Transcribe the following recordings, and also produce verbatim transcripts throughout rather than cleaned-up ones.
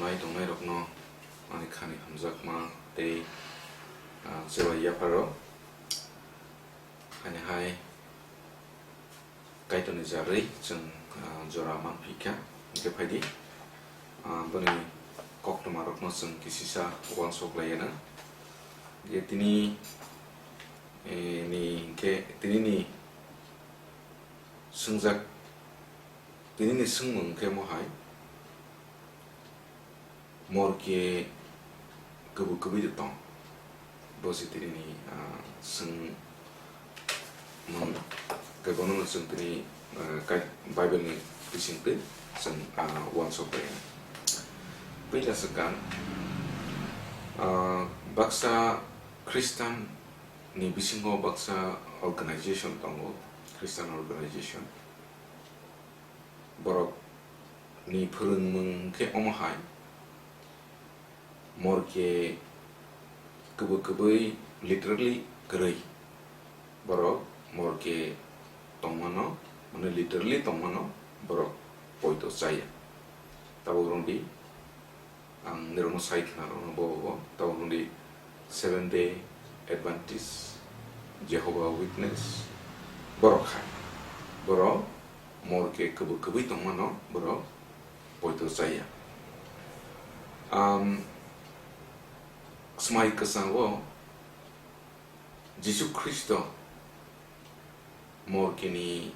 Hai tongnairokno ani khani hamjakma tei, ah, chwrai yapharo. Ani hai Kaitorni jarwi chwng, ah, jora manphi kha, hwnkhe phaidi, ah, boni koktwmarokno chwng kisisa uansuk lai anw. Je tini, eh, ni hwnkhe tinini swngjak, tinini swngmung hwnkhe mohai, morke kwbwi kwbwi de tong. Bo se tini ni, ah, swngmung. Kebono no chwng tini, ah, kai-, Bible ni bising twi chwng, ah, uansuk bai. Puila swkang, ah, baksa Christian ni bisingo baksa organization tongo, Christian organization. Borok ni phwrwngmung khe omo hai, morke kwbwi kwbwi literally kwrwi. Borok morke tongmano, mane literally tongmano borok poito chaya. Tabuk rwngdi, ang nirokno sai khna rwno bobo bo, tabuk rwngdi Seventh Day Adventist, Jehovah Witness, borok hai. Borok morke kwbwi kwbwi tongmano borok poito chaya. Am, Swmai Kwchangwo Jisu Khristo morkeni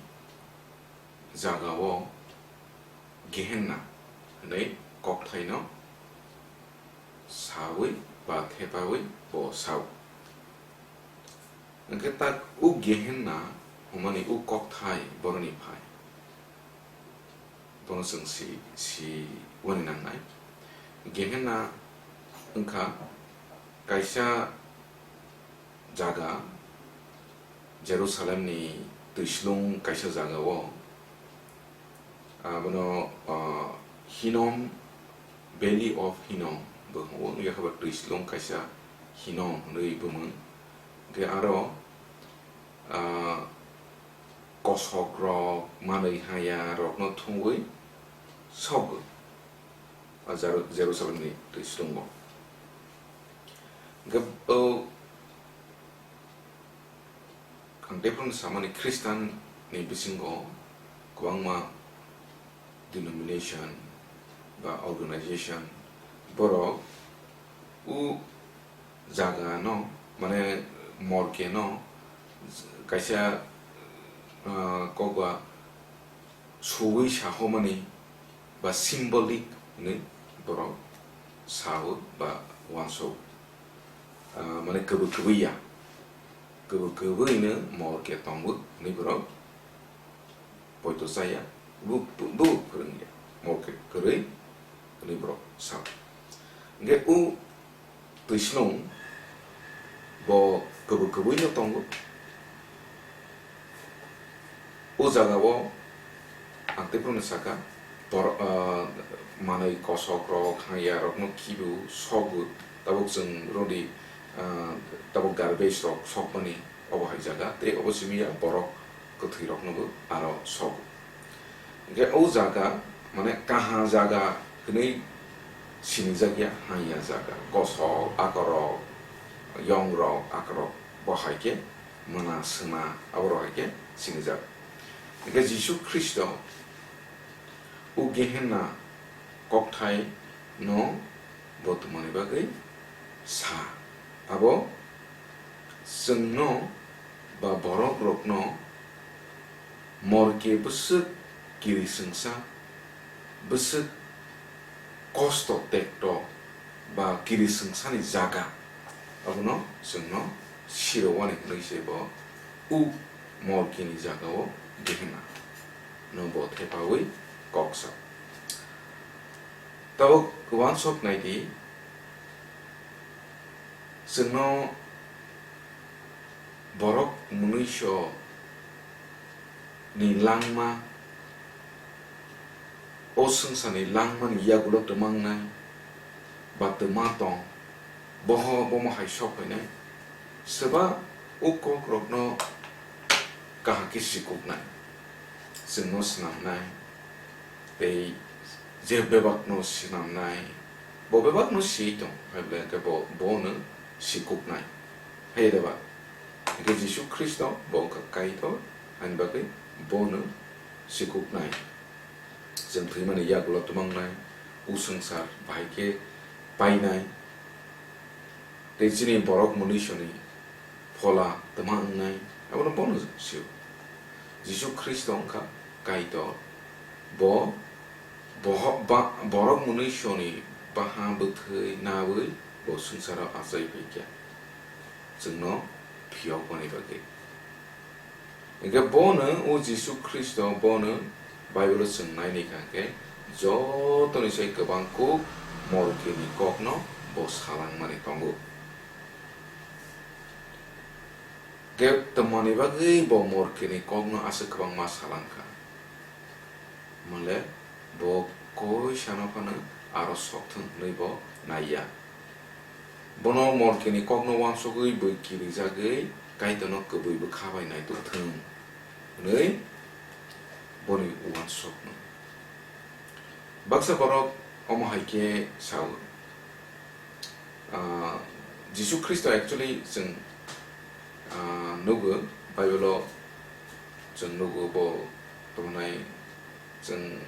jagao Gehenna hwnwi kokthaino sawi ba thepawi bo sao. Hwnkhe tak o Gehenna hwnmani o kokthai boroni phai. Bono chwng si, si wani nangnai. Gehenna wngkha kaisa jaga, Jerusalemni twislung kaisa jagao, abono, ah, Hinnom, Valley of Hinnom bo hwngo, yakhe ba twislung kaisa Hinnom hwnwi bumung. Hwnkhe aro, ah, kosokrok, manwi hayarokno thungwi sogo, ah, Jeru-, Jerusalemni twislungo. Hwnkhe o Ang tei phano samani Khristanni bisingo kwbangma denomination ba organization, borok o jaga no, mane morke no kaisa, ah, kokba suwi sahomani ba symbolic hinwi borok sao ba uansuk, ah, mane kwbwi kwbwi ya, kwbwi kwbwino morke tongo hinwi borok poito chaya, bo, bo, bo phwrwngya, morke kwrwi hinwi borok sao. Hwnkhe o twislung bo kwbwi kwbwino tongo. O jagao ang tei phano saka, tor-, ah, manwi kosokrok, hangyarokno khibiu, sogo, tabuk chwng rodi, ah, tabuk garbage rok sokmani obo hai jaga, tei obo simi ya borok kwthwiroknobo aro sogo. Hwnkhe o jaga, mane, kaha jaga hwnwi sinijak ya, hanya jaga. Kosok, akorok, yongrok, akorok, bo hai khe mona, sona, aborok hai khe sinijak. Hwnkhe Jisu Khristo o Gehenna kokthai no bo tongmani bagwi sa. Abo chwngno ba borokrokno morke bwswk kiriswngsa, bwswk kosto tekto ba kiriswngsani jaga, abono chwngno sirowani hwnwi se bo u morkeni jagao Gehenna no bo thepawi kok sa. Tabuk uansuk nai di, chwngno borok mwnwiso ni langma, o swngcharni langmani yagulo twma wngnai ba twma tong, boho bomo hai sok phainai, swba o kokrokno kaham khe sikuknai, chwngno snamnai, tei je bebakno snamnai, Bo bebakno si tong, hai bole hwnkhe bo, bono si kuknai. Hai de ba? Hwnkhe Jisu Khristo bo wngkha Kaitor, haini bagwi bono si kuknai. Chwng thwimani yagulo twmangnai, u swngchar bahai khe painai, tei chini borok mwnwisoni phola twma wngnai, abono bono sio. Jisu Khristo wngkha Kaitor. Bo boho-, ba-, borok mwnwisoni baha bwthwi nawi bo swngcharo achai phaikha, chwngno phiyokmani bagwi. Hwnkhe bono o Jisu Khristo bono Bible-o chwng naini kha khe jotoni sai kwbang kuk morkeni kokno bo salangmani tongo. Hwnkhe twmani bagwi bo morkeni kokno aswk kwbangma salangkha? Mole bo koisano phano aro sok thwng hwnwi bo naiya. Bono morkeni kokno uansugwi bwi kirijagwi Kaitorno kwbwi bwkha bai naituk thwng hwnwi boni uansukno. Baksa borok omo hai khe sao, ah, Jisu Khristo actually chwng, ah, nugo, Bible-o chwng nugo bo tongmani chwng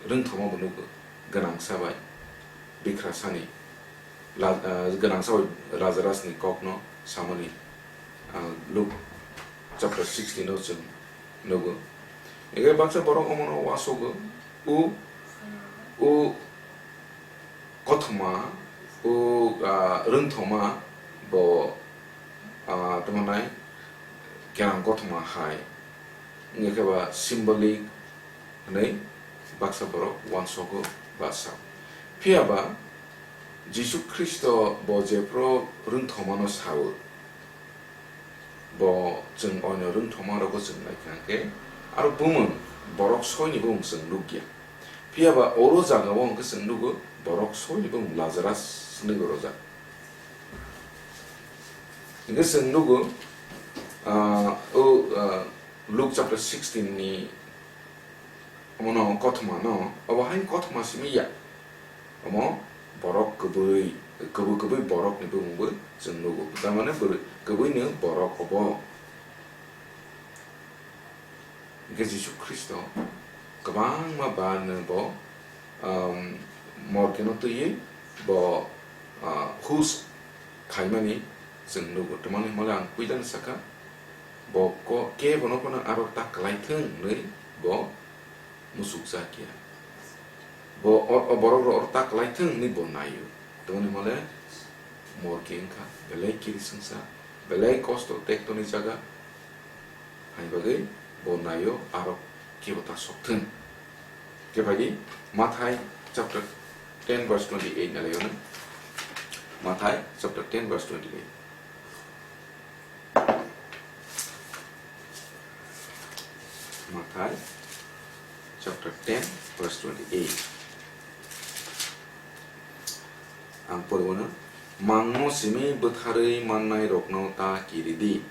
rwngthoma bo nugo, gwnangsa bai bikrasani, la-, ah, gwnangsa bai Lazarusni kokno samani, ah, Luke chapter sixteen-o chwng nugo. Ege baksa borok omono uansukgo, u, u kothoma, u, ah, rwngthoma bo, ah, tamo nai kerang kothoma hai, wngkhe ba symbolic hwnwi baksa borok uansukgo ba sa. Phiya ba Jisu Khristo bo jephru rwngthomano sao, bo chwng oino rwngthoma rokbo chwng naikha khe, aro bumung borok soini bumung chwng nukya. Phiya ba oro jagao hwnkhe chwng nugo borok soini bumung Lazarus hwnwi bo rwjak. Hwnkhe chwng nugo, ah, o, ah, Luke chapter sixteen ni omono kothoma no, obo hai kothoma simi ya. Omo borok kwbwi, kwbwi, kwbwi borokni bumungbo chwng nugo. Tamani bwrwi kwbwino borok obo. Hwnkhe Jisu Khristo kwbangma barno bo, um, morkeno twiwi bo, uh, hus khaimani chwng nugo. Tamani hwnmale ang puilano sakha, bo ko-, kebono phano aro ta kwlai thung hwnwi bo muchukjakya. Bo o, o borok rok oro ta kwlai thung hwnwi bo naio. Tamoni hwnmale morke wngkha belai kiri swngsa, belai kosto tektonwi jaga. Hai bagwi bo naio aro kebo ta sok thung. Khe phaidi Mathai chapter ten verse twenty-eight nalaio no. Mathai chapter ten verse twenty-eight. Mathai chapter ten verse twenty-eight. Ang porwano, mangno simi bwtharwi mannairokno ta kiridi.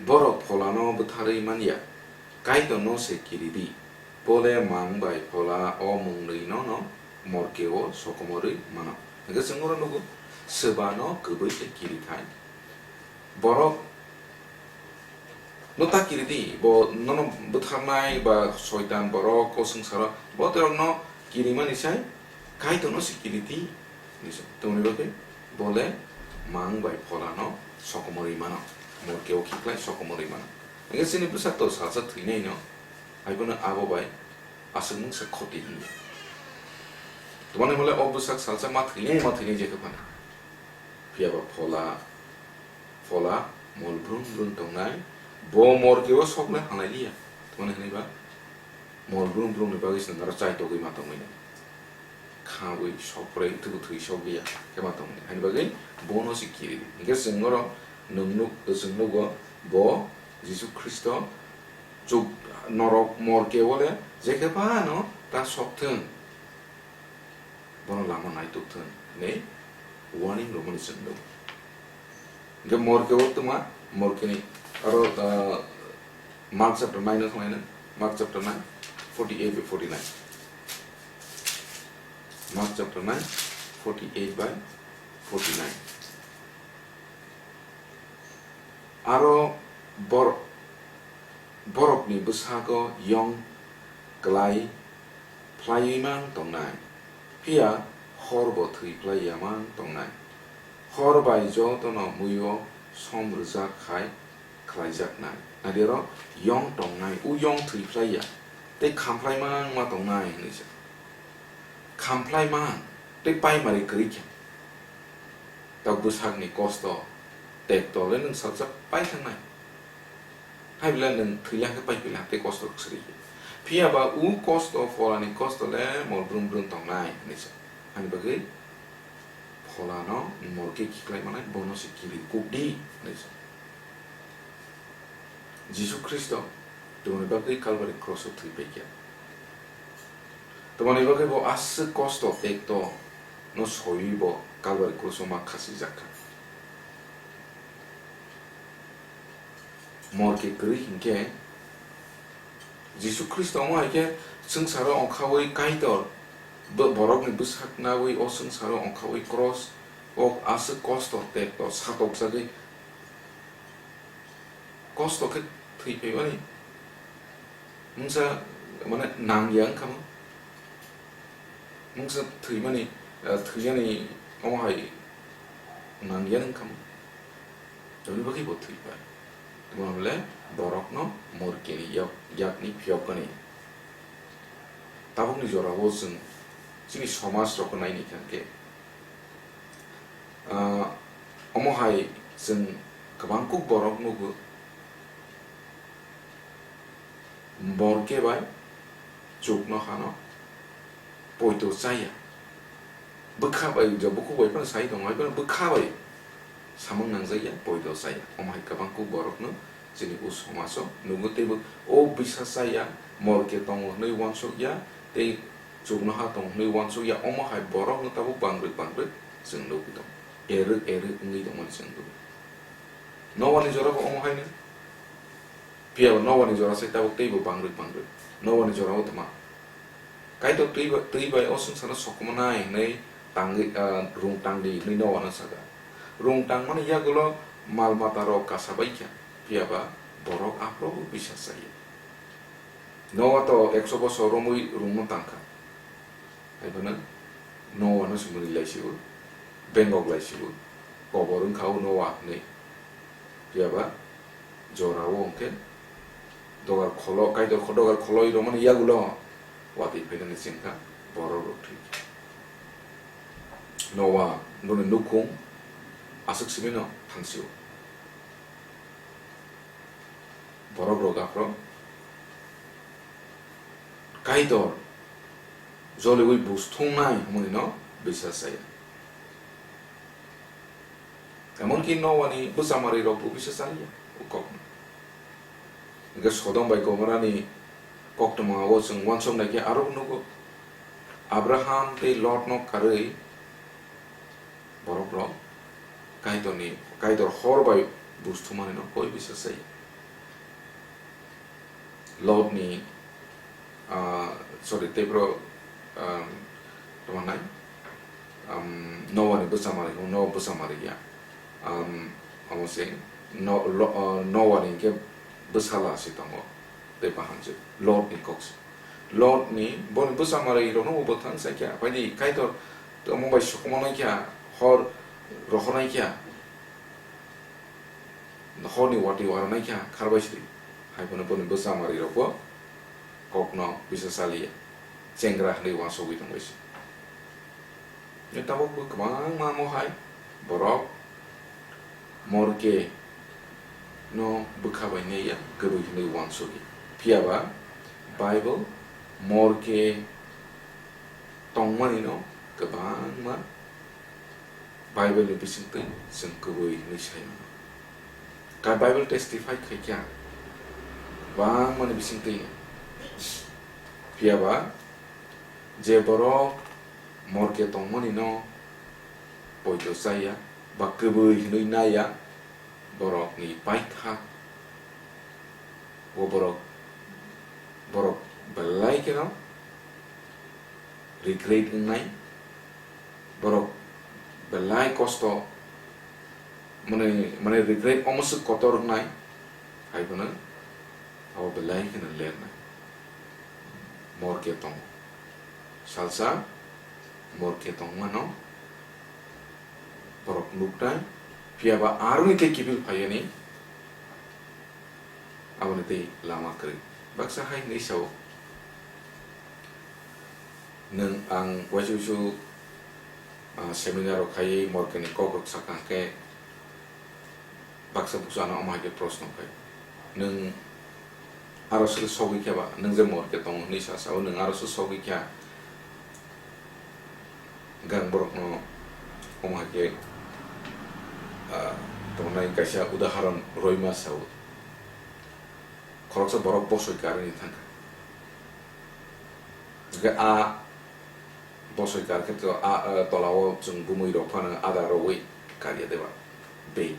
Borok pholano bwtharwi manya, Kaitorno se kiridi. Bole mang bai phola o mungnwino no morkeo sokomorwi mano. Hwnkhe chwng oro nugo, swbano kwbwi khe kirithai. Borok no ta kiridi, bo nono bwtharnai ba soitan borok o swngcharo, bo terokno kirimani sai Kaitorno se kiridi. Nisa, tongni bagwi bole mang bai pholano sokomorwi mano, morkeo khiklai sokomorwi mano. Hwnkhe chini bwsakto salsa thwinaino, haiphano abo bai aswk mungsa khoti hinya. Tamani hwnle o bwsak salsa ma thwinai, ma thwinai je khe phano. Phiya ba phola, phola mol brum brum tongnai, bo morkeo sokle hanglai liya. Tamani hwnwi ba mol brum brumni bagwi se nwng aro chaitogwi ma tongwi nai. Khawi sokpre, ithubu thwi sokliya, khe ma tongwi nai. Haini bagwi bono se kiri. Hwnkhe chwng oro nwng nuk-, chwng nugo bo Jisu Khristo chuk norok morkeo le je khe phano ta sok thung. Bono lama naituk thung hinwi warning romani chwng nugo. Hwnkhe morkeo twma, morkeni aro, ah, Mark chapter nine no thanglaino, Mark chapter nine, forty-eight bai forty-nine. Mark chapter nine, forty-eight by forty-nine. Aro bor-, borokni bwsago yong klai phlaiwi mang tongnai, phiya hor bo thwi phlai ya mang tongnai. Hor bai jotono mui-o som rwjak khai khlaijaknai. Nadi oro yong tongnai, u yong thwi phlai ya, tei khamphlai mang ma tongnai hwnwi sa. Khamphlai mang tei paimari kwrwi khe. Tok bwsakni kosto, tekto le nwng salsa pai thangnai. Hai bwle nwng thwila khe pai pila tei kosto kwsri khe. Phiya ba u kosto, pholani kosto le mol brum brum tongnai hwnwi sa. Ani bagwi pholano morke khiklai manai, bono se kiri kuk di hwnwi sa. Jisu Khristo twmani bagwi Kalvari kroso thwi paikha. Twmani bagwi bo aswk kosto tekto no soiwi bo Kalvari kroso ma khasijak kha. Morke kwrwi hinkhe Jisu Khristo omo hai khe swngcharo ongkhawi Kaitor bo-, borokni bwsak nawi o swngcharo ongkhawi kros o aswk kosto tekto satokjagwi kosto khe thwi phaimani mungsa, mane, nang ya wngkha mo. Mungsa thwimani, eh, thwiyani omo hai nang ya wngkha mo. Toni bagwi bo thwi pai. Tamo hwnle borokno morkeni yak-, yakni phiyokgani. Tabukni jorao chwng chini somaj rokno naini kha khe, ah, omo hai chwng kwbang kuk borok nugo, morke bai chuknohano poito chaya. Bwkha bai, je bukhuk bai phano sai tongo, hai phano bwkha bai samung nangjakya, poito chaya. Omo hai kwbang kuk borokno chini o somajo nugo, teibo o bisa chaya, morke tongo hwnwi uansukya, tei chuknoha tongo hwnwi uansukya, omo hai borokno tabuk bangrwk bangrwk chwng nugwi tongo. Erwk erwk wngwi tongmani chwng nugwi. Noani jorabo omo haino. Phiya Noani jora sai tabuk teibo bangrwk bangrwk. Noani jorao tma? Kaitor twi ba-, twi bai o swngcharno sokomornai hwnwi tangwi, ah, rung tangdi hwnwi Noano sakha. Rung tangmani yagulo mal matarok kasa bai kha, phiya ba borok aphuru bisa chaya. Noa to ekso bosor romwi rungno tangkha. Hai phano Noano se mwnwi laisio, bengok laisio, kobor wngkha o Noa hwnwi. Phiya ba jorao hwnkhe dogar kholo, Kaitor kho-, dogar kholoi romani yagulo watwi phainani chengkha borok rok thwi. Noa boni nukhung aswk simi no thangsio. Borok rok aphro Kaitor joliui buj thungnai hwnmani no bisas chaya. Emonki Noani bwchamarwi rokbo bisa chaliya o kokno. Hwnkhe Sodom bai Gomorani koktwma o chwng uansuk naikhe aro nugo, Abraham tei Lotno karwi borok rok Kaitorni, Kaitor hor bai buj thumani no koi bisa chaya. Lotni, ah, sorry, tei bro, um, tamo nai, um, Noani bwchamarwi, Noa bwchamarwi ya. Um, amo se No-, Lo-, uh, Noani hwnkhe bwsala se tongo, tei bahanjwk, Lotni kok se. Lotni, boni bwchamarwi rokno bo bwthang sakya, phaidi Kaitor tongmung bai sokomornai kha, hor rohornai kha. Horni watwi waranaikha kharbai sri, hai phano boni bwchamarwi rokbo kokno bisa chaliya, chengra hwnwi uansugwi tongbai se. Tabukbo kwbangma mohai borok morke no bwkha bai naiya, kwbwi hwnwi uansugwi. Phiya ba Bible morke tongmani no kwbangma Bible ni bisingtwi chwng kwbwi hwnwi sai mano. Ka Bible testify khai kha bangmani bisingtwi. Phiya ba je borok morke tongmani no poito chaya ba kwbwi hwnwi naiya, borokni paitha o borok, borok belai kheno regret wngnai, Borok belai kosto, mane, mane regret omo swk kotor wngnai, hai phano abo belai kheno lernai. Morke tongo. Salsa morke tongmano borok nuknai, phiya ba aroni tei kiphil phaiyani, aboni tei lama kwrwi. Baksa hai hwnwi sao, nwng ang waisa waisa, ah, seminar rok khaiwi morkeni kok rok sakha hwnkhe, baksa bukcha ano omo hai khe proshno khai, nwng aro se sogwi khe ba, nwng je morke tongo hwnwi sa sao, nwng aro se sogwi kha. Gang borokno omo hai khe, ah, tongnai kaisa udaharon roima sao. Khoroksa borok bosoi karwi thangkha. Hwnkhe a bosoi kar khe to a, a, tolao chwng bumui rok phano ada rogwi karya deba bei.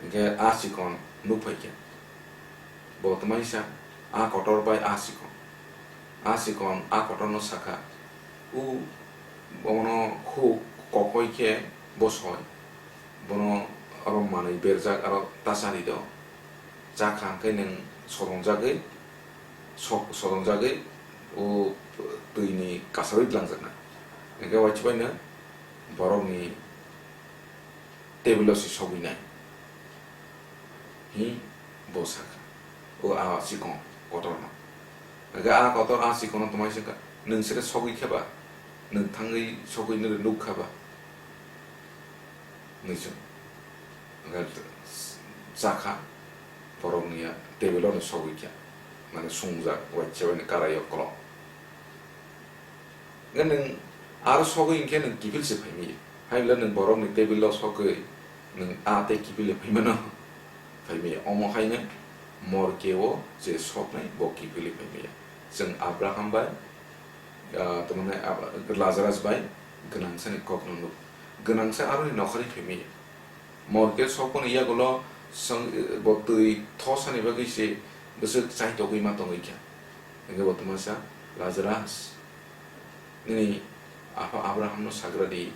Hwnkhe a chikon nukphaikha. Bo tamaisa a kotor bai a chikon. A chikon a kotorno sakha, "U, bono khu kokoi khe bosoi, bono oro manwi berjak aro ta chari do. Chakha hwnkhe nwng sodongjagwi, sok-, sodongjagwi o twini kasarwi dlangjakna." Hwnkhe waisa baino borokni table-o se sogwi nai. Hi bo sakha, o a chikon kotorno. Hwnkhe a kotor a chikonno tongmai sakha, "Nwng sere sogwi khe ba, nwng thangwi sogwi nini nuk kha ba?" Hwnwi chwng. Hwnkhe chakha, borokni ya table-o no sogwi kha, mane sungjak, waisa baino karai o kolok. Hwnkhe nwng aro sogwi hwnkhe nwng kiphil se phaimaya. Hai bwle nwng borokni table-o sogwi nwng a tei kiphil le phaimano phaimaya. Omo haino morke-o je soknai bo kiphil le phaimaya. Chwng Abraham bai, ah, tamo hwnai Ab-, Lazarus bai gwnangsani kokno nuk. Gwnangsa aroni nokhorwi phaimaya. Morke sokoni yagulo song-, bo twi thosani bagwi se bwswk chaitogwi ma tongwi kha. Hwnkhe bo tongmasa, "Lazarus, nini apha Abrahamno sagra di,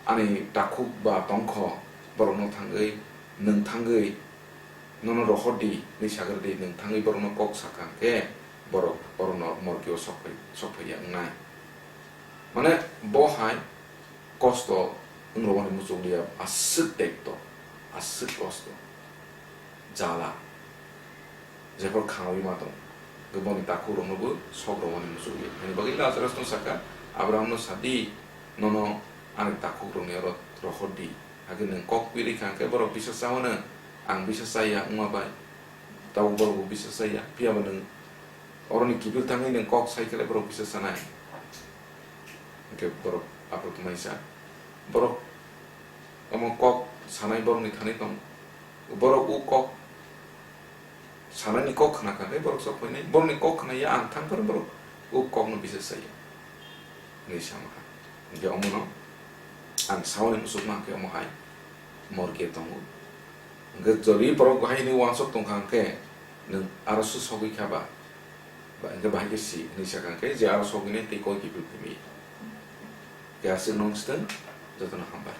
ani takhuk ba tongkho, borokno thangwi, nwng thangwi, nono rohor di," hwnwi sagra di, nwng thangwi borokno kok sakha hwnkhe borok orono morke-o sokphai-, sokphaiya wngnai. Mane bo hai kosto wng rwmani muchungli ya, aswk tekto, aswk kosto, jala, jephru khangwi ma tong, boni takhuk rokno bo sok rwmani muchungli. Hani bagwi Lazarus no sakha, "Abraham no sadi, nono ani takhuk rokni oro rohor di, hakhe nwng kok kwrwi kha hwnkhe borok bisa chawano, ang bisa chaya wngma bai, tabuk borok bo bisa chaya, phiya ba nwng oroni kiphil thangwi nwng kok sai khe le borok bisa chanai." Hwnkhe borok aphuru tongmani sa, borok omo kok sanai borokni thani tong, borok o kok sanaini kok khna kha khe borok sok phainai, borokni kok khna ya ang thang phano borok o kokno bisa chaya hwnwi sama kha. Hwnkhe omono ang saui muchukma hwnkhe omo hai morke tongo. Hwnkhe jodi borok bahai hwnwi uansuk tong kha hwnkhe nwng aro se sogwi kha ba? Ba, hwnkhe bahai khe si hwnwi sa kha hwnkhe je aro sogwinai tei koi kiphil phimwi. Khe aswk nung swtwng, jotono hambai.